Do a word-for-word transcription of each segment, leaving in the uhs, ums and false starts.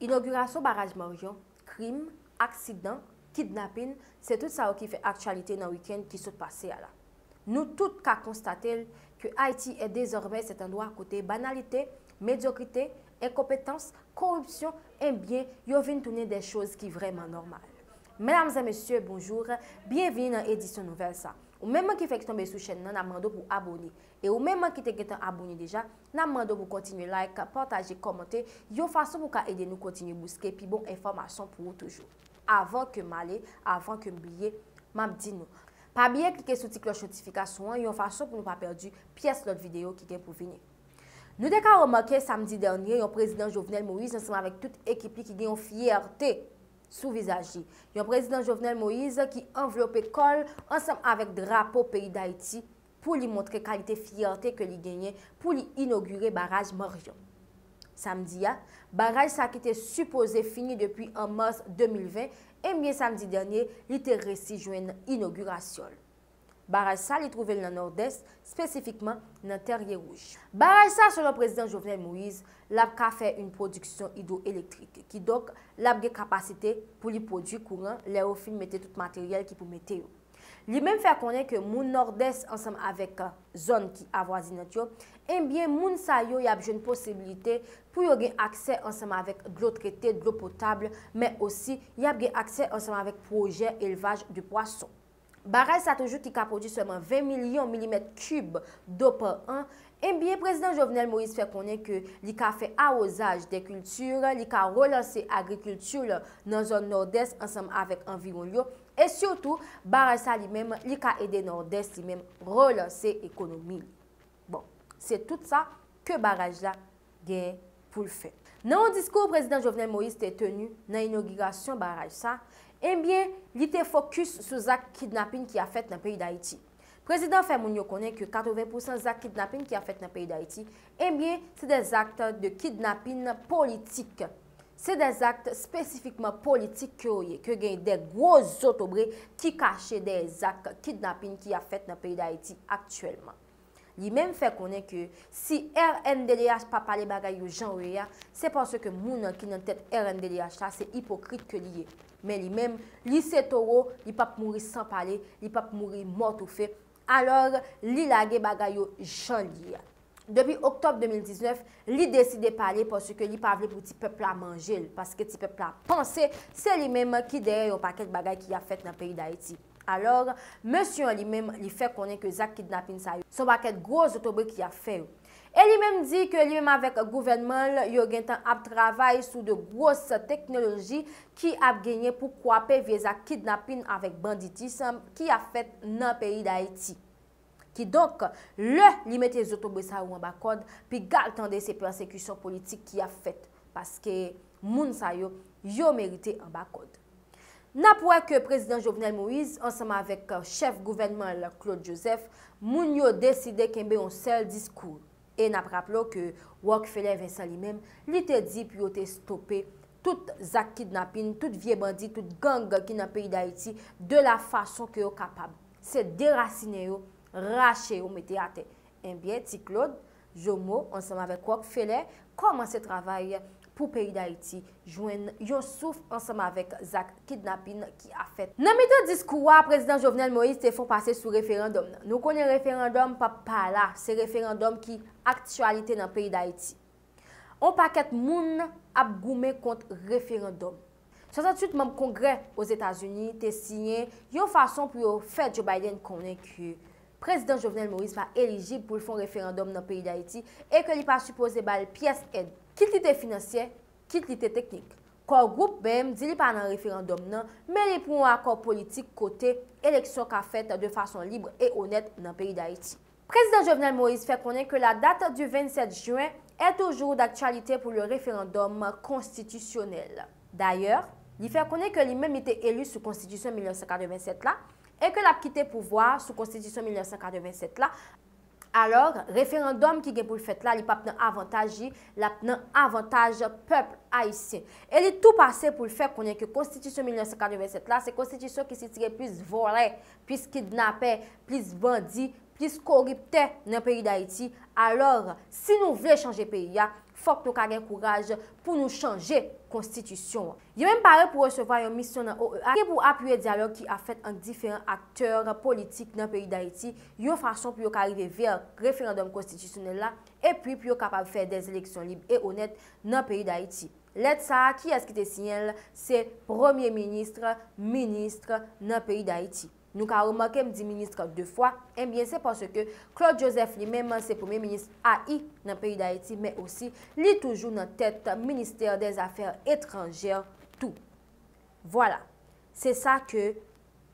Inogirasyon baraj Marion, krim, aksidan, kidnapin, se tout sa yo ki fè aktyalite nan wikenn ki sot pase a la. Nou tout ka konstate l ke Ayiti è dezòmè sèt andwa kote banalite, medyokrite, enkonpetans, koripsyon, enbyen, yo vin tounen de choz ki vrèman nòmal. Medam e mesye, bonjou, byenvini nan edisyon nouvèl sa. Ou menm ki fèk tonbe sou chèn nan, n ap mande w pou abone. E ou menm ki te gentan abone deja, n ap mande w pou kontinye like, pataje, kòmante, yon fason pou ka ede nou kontinye bouske pi bon enfòmasyon pou ou toujou. Avan ke m ale, avan ke m bliye, m ap di nou, pa bliye klike sou ti klòch notifikasyon an yon fason pou nou pa pèdi pyès lòt videyo ki gen pou vini. Nou te ka remake samdi dènye yon prezidan Jovenel Moïse ansanm avèk tout ekip li ki gen yon fyète sou vizaj li. Yon prezidan Jovenel Moïse ki anvlope kò l ansanm avèk drapo peyi Dayiti pou li montre kalite fyète ke li genyen pou li inogire baraj Marion. Samdi a, baraj sa ki te sipoze fini depi an mas de mil ven, ebyen samdi dènye, li te resi jwenn inogirasyon l. Baraj sa, li twouve l nan Nòdès, espesifikman nan Tèrye Wouj. Baraj sa, selon prezidan Jovenel Moïse, l ap ka fè yon pwodiksyon idwoelektrik. Kidonk, l ap gen kapasite pou li pwodui kouran lè yo fin mete tout materyèl ki pou mete yo. Li menm fè konnen ke moun Nòdès ansanm avèk zòn ki avwazinant yo, ebyen moun sa yo y ap jwenn posiblite pou yo gen aksè ansanm avèk dlo trete, dlo potab, men osi y ap gen aksè ansanm avèk pwojè elvaj de pwason. Baraj sa toujou ki ka pwodui sèlman ven milyon milimèt kib dlo pa an, ebyen prezidan Jovenel Moïse fè konnen ke li ka fè awozaj de kilti, li ka relanse agrikilti nan zòn Nòdès ansanm avèk anviwon l yo, e sitou, baraj sa li menm, li ka ede Nòdès li menm relanse ekonomi li. Bon, se tout sa ke baraj la gen pou l fè. Nan yon diskou prezidan Jovenel Moïse te teni nan inogirasyon baraj sa, ebyen, li te fokis sou zak kidnapin ki ap fèt nan peyi Dayiti. Prezidan fè moun yo konnen ke katreven pousan zak kidnapin ki ap fèt nan peyi Dayiti, ebyen, se de zak de kidnapin politik. Se de zak espesifikman politik ke yo ye, ke gen de gwo zotobre ki kache dèyè zak kidnapin ki ap fèt nan peyi Dayiti aktyèlman. Li menm fè konnen ke si R N D D H pa pale bagay yo jan yo ye a, se paske moun ki nan tèt R N D D H la se ipokrit ke li ye. Men li menm, li se towo, li p ap mouri san pale, li p ap mouri mò toufe. Alò, li lage bagay yo jan li ye a. Depi oktòb de mil diznèf, li deside pale paske li pa vle pou ti pèp la manje l, paske ti pèp la panse se li menm ki dèyè yon pakèt bagay ki ap fèt nan peyi Dayiti. Alò, mesye an li menm, li fè konnen ke zak kidnapin sa yo, se yon pakèt gwo zotobre ki ap fè yo. E li menm di ke li menm avèk gouvènman l, yo gentan ap travay sou de gwos teknoloji ki ap genyen pou kwape vye zak kidnapin avèk banditis ki ap fèt nan peyi Dayiti. Kidonk, lè li mete zotobre sa yo anba kòd, piga l tande se pèsekisyon politik ki ap fèt, paske moun sa yo, yo merite anba kòd. N ap wè ke prezidan Jovenel Moïse, ansanm avèk chèf gouvènman l, Claude Joseph, moun yo deside kenbe yon sèl diskou. E n ap raple w ke Rockefeller Vincent li menm, li te di pou yo te stope tout zak kidnapin, tout vye bandi, tout gang ki nan peyi Dayiti, de la fason ke yo kapab. Se derasinen yo, rache yo, mete atè. Ebyen, Ti Claude, Jomo, ansanm avèk Rockefeller, kòmanse travay pou peyi Dayiti jwenn yon souf ansanm avèk zak kidnapin ki ap fèt. Nan mitan diskou a, prezidan Jovenel Moïse te fè w pase sou referandòm nan. Nou konnen referandòm p ap pa la, se referandòm ki aktyalite nan peyi Dayiti. On pakèt moun ap goumen kont referandòm. Swasanntuit manm Kongrè Ozetazini te siyen yon fason pou yo fè Joe Biden konnen ke prezidan Jovenel Moïse pa elijib pou l fè yon referandòm nan peyi Dayiti e ke li pa sipoze ba l pyès èd, kit li te finansyè, kit li te teknik. Core Group menm di li pa nan referandòm nan, men li pou yon akò politik kote eleksyon ka fèt de fason lib e onèt nan peyi Dayiti. Prezidan Jovenel Moïse fè konnen ke la date du vingt-sept juin est toujours d'actualité pour le référendum constitutionnel. Dayè, li fè konnen ke li menm li te eli sou konstitisyon mil nèf san katrevennsèt la e ke l ap kite pouvwa a sou konstitisyon mil nèf san katrevennsèt la. Alò, referandòm ki gen pou l fèt la, li p ap nan avantaj li, l ap nan avantaj pèp ayisyen. E li tou pase pou l fè konnen ke konstitisyon mil nèf san katrevennsèt la, se konstitisyon ki sitire plis vòlè, plis kidnapè, plis bandi, plis koriptè nan peyi Dayiti. Alò, si nou vle chanje peyi a, Fòk nou ka gen kouraj pou nou chanje konstitisyon an. Yo menm pare pou resevwa yon misyon nan O E A ki pou apiye dyalòg ki ap fèt ant diferan aktè politik nan peyi Dayiti, yon fason pou yo ka rive vè referandòm konstitisyonèl la, epi pou yo kapab fè dè eleksyon lib e onèt nan peyi Dayiti. Lèt sa a, kiyès ki te siyen l? Se premye minis, minis nan peyi Dayiti. Nou ka remake m di minis de fwa, ebyen se paske Claude Joseph li menm se premye minis A I nan peyi Dayiti, men osi li toujou nan tèt ministè dè zafè etranjè tou. Vwala, se sa ke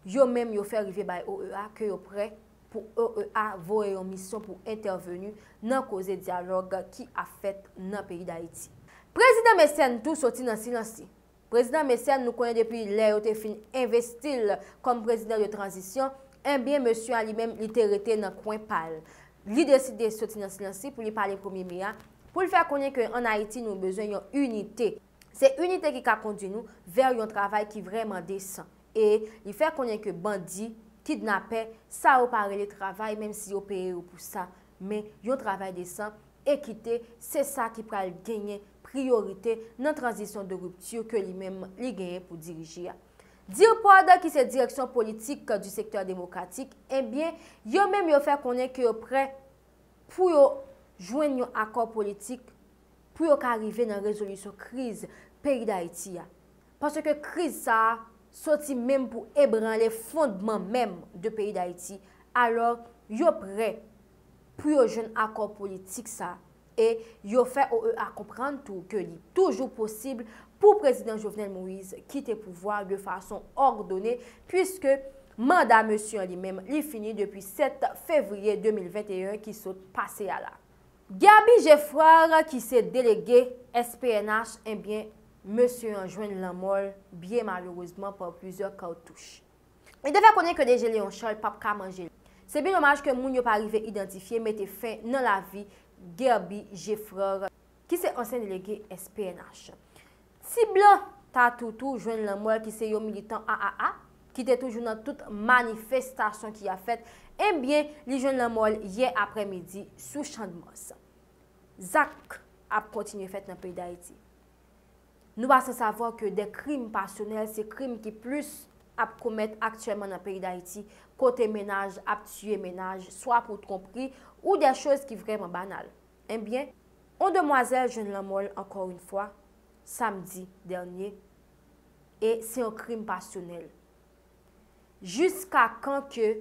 yo menm yo fè rive bay O E A ke yo prè pou O E A voye yon misyon pou entèveni nan koze dyalòg ki ap fèt nan peyi Dayiti. Prezidan Mecène tou soti nan silans li. Prezidan Mecène, nou konnen depi lè yo te fin envesti l kòm prezidan de tranzisyon, ebyen mesye a li menm li te rete nan kwen pa l. Li deside soti nan silans li pou li pale premye me a, pou l fè konnen ke ann Ayiti nou bezwen yon inite. Se inite ki ka kondui nou vè yon travay ki vrèman desan. E li fè konnen ke bandi, kidnapè, sa yo pa rele travay menm si yo peye yo pou sa, men yon travay desan, ekite, se sa ki pral genyen priyorite nan tranzisyon de ripti ke li menm li genyen pou dirije a. DIRPOD ki se direksyon politik du sektè demokratik, ebyen, yo menm yo fè konnen ke yo prè pou yo jwenn yon akò politik pou yo ka rive nan rezolisyon kriz peyi Dayiti a. Paske kriz sa a soti menm pou ebranle fondman menm de peyi Dayiti. Alò, yo prè pou yo jwenn akò politik sa a. E yo fè O E A konprann tou ke li toujou posib pou prezidan Jovenel Moïse kite pouvwa de fason òdone, piske manda mesye an li menm li fini depi sèt fevriye de mil venteyen ki sot pase a la. Guerby Geffrard ki se delege S P N H, ebyen, mesye an jwenn lanmò l byen malerezman pa plizyè katouch. Li te fè konnen ke D G Léon Charles p ap ka manje l. Se byen domaj ke moun yo pa rive idantifye mete fen nan lavi Guerby Geffrard, ki se ansyen delege S P N H. Ti blan Tatou tou jwenn lanmò l ki se yon militan A A A, ki te toujou nan tout manifestasyon ki ap fèt, ebyen, li jwenn lanmò l yè aprèmidi sou Channmas. Zak ap kontinye fèt nan peyi Dayiti. Nou pa san savwa ke dè krim pasyonèl se krim ki plis ap komèt aktyèlman nan peyi Dayiti, kote mennaj ap tiye mennaj, swa pou twonpri ou dè choz ki vrèman banal. Ebyen, yon demwazèl jwenn lanmò l ankò yon fwa, samdi dènye, e se yon krim pasyonèl. Jiska kan ke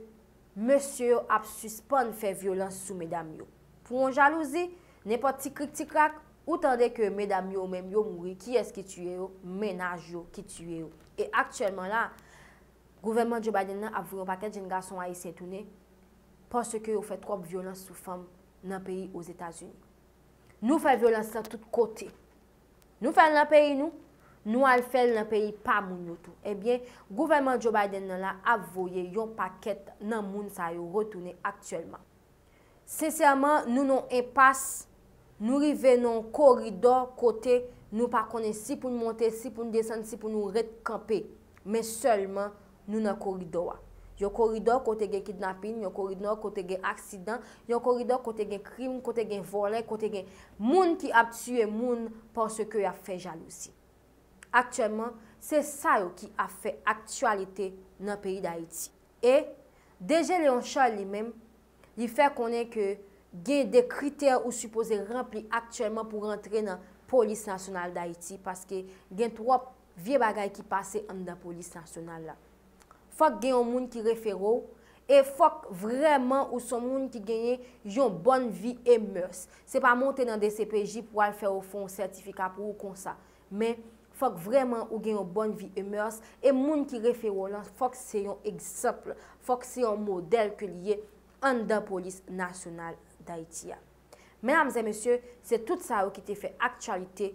mesye yo ap sispann fè vyolans sou medam yo? Pou yon jalouzi, nenpòt ti krik ti krak, ou tande ke medam yo menm yo mouri, kiyès ki tiye yo? Mennaj yo ki tiye yo. E aktyèlman la, gouvènman Joe Biden nan ap voye yon pakèt jenn gason ayisyen tounen paske yo fè twòp vyolans sou fanm nan peyi Ozetazini. Nou fè vyolans lan tout kote. Nou fè l nan peyi nou, nou al fè l nan peyi pa moun yo tou. Ebyen, gouvènman Joe Biden nan la ap voye yon pakèt nan moun sa yo retounen aktyèlman. Sensèman, nou nan yon enpas, nou rive nan yon koridò kote nou pa konnen si pou n monte, si pou n desann, si pou nou ret kanpe. Men sèlman nou nan koridò a. Yon koridò kote gen kidnapin, yon koridò kote gen aksidan, yon koridò kote gen krim, kote gen vòlè, kote gen moun ki ap tiye moun paske y ap fè jalouzi. Aktyèlman, se sa yo ki ap fè aktyalite nan peyi Dayiti. E D G Léon Charles li menm, li fè konnen ke gen de kritè ou sipoze ranpli aktyèlman pou rantre nan Polis Nasyonal Dayiti, paske gen twòp vye bagay ki pase anndan Polis Nasyonal la. Fòk gen yon moun ki refere w, e fòk vrèman ou se yon moun ki genyen yon bòn vi e mès. Se pa monte nan D C P J pou al fè yo fè yon sètifika pou ou konsa. Men, fòk vrèman ou gen yon bòn vi e mès, e moun ki refere w lan, fòk se yon egzanp, fòk se yon modèl ke li ye anndan Polis Nasyonal Dayiti a. Medam e mesye, se tout sa yo ki te fè aktyalite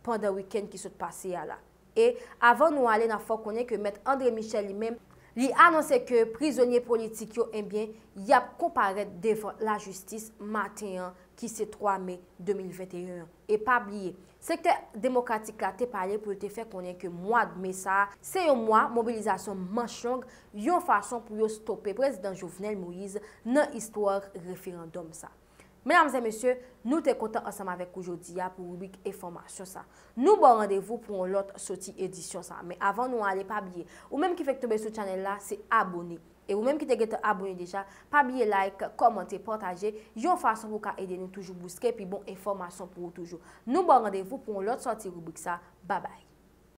pandan wikenn ki sot pase a la. E avan nou ale, n ap fè w konnen ke Mèt André Michel li menm, li anonse ke prizonye politik yo, ebyen, y ap konparèt devan lajistis maten an, ki se twa me de mil venteyen an. E pa bliye, sektè demokratik la te pale pou l te fè konnen ke mwa me sa a, se yon mwa mobilizasyon manch long, yon fason pou yo stope prezidan Jovenel Moïse nan istwa referandòm sa. Medam e mesye, nou te kontan ansanm avèk ou jodi a pou ribrik enfòmasyon sa. Nou ba w randevou pou yon lòt soti edisyon sa. Men avan nou ale, pa bliye, ou menm ki fèk tonbe sou chanèl la, se abone. E ou menm ki te gentan abone deja, pa bliye like, kòmante, pataje, yon fason pou w ka ede nou toujou bouske pi bon enfòmasyon pou ou toujou. Nou ba w randevou pou yon lòt sòti ribrik sa. Babay.